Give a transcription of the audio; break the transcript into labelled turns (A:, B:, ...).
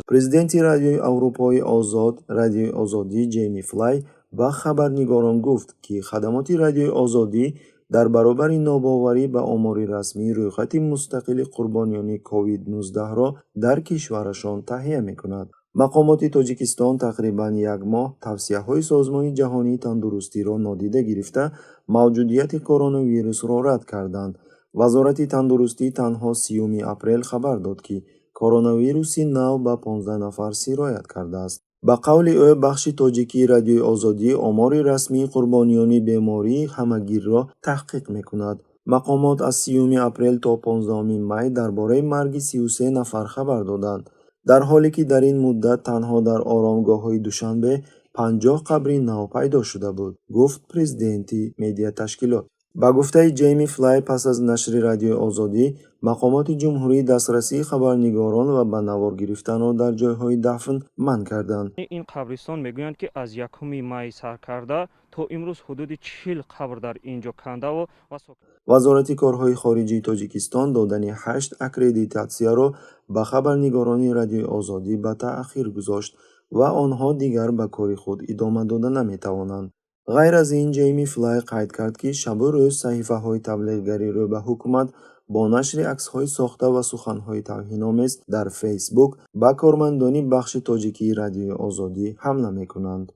A: Президенти Радиои Аврупои Озод, Радиои Озодӣ, Ҷейми Флай ба хабарнигорон гуфт, ки хадамоти Радиои Озодӣ дар баробари нобоварӣ ба омори расмӣ рӯйхати мустақили қурбониёни COVID-19-ро дар кишварашон таҳия мекунад. Мақомоти Тоҷикистон тақрибан як моҳ тавсияҳои Созмони ҷаҳонии тандурустиро нодида гирифта, мавҷудияти коронавирусро рад карданд. Вазорати тандурустӣ танҳо 30-уми апрел хабар дод, ки коронавируси нав ба 15 нафар сироят кардааст. Ба қавли ӯ, бахши тоҷикии Радиои Озодӣ омори расмии қурбониёни бемории ҳамагирро таҳқиқ мекунад. Мақомот аз 30-уми апрел то 15-уми май дар бораи марги 33 нафар хабар доданд, дар ҳоле ки дар ин муддат танҳо дар оромгоҳҳои Душанбе 50 қабри нав пайдо шуда буд, гуфт президенти медиаташкилот. Ба гуфтаи Ҷейми Флай, пас аз нашри Радиои Озодӣ мақомоти ҷумҳурӣ дастрасии хабарнигорон ва ба навор гирифтанро дар ҷойҳои дафн манъ карданд.
B: Ин қабристон, мегӯянд, ки аз 1-уми май сар карда то имрӯз ҳудуди 40 қабр дар ин ҷо кандаву ва
A: Вазорати корҳои хориҷии Тоҷикистон додани ҳашт аккредитатсияро ба хабарнигорони Радиои Озодӣ ба таъхир гузошт ва онҳо дигар ба кори худ идома дода наметавонанд. Ғайр аз ин, Ҷейми Флай қайд кард, ки шабу рӯз саҳифаҳои таблиғгари рӯ ба ҳукумат бо нашри аксҳои сохта ва суханҳои тавҳиномез дар Фейсбук ба кормандони бахши тоҷикии Радиои Озодӣ ҳамла мекунанд.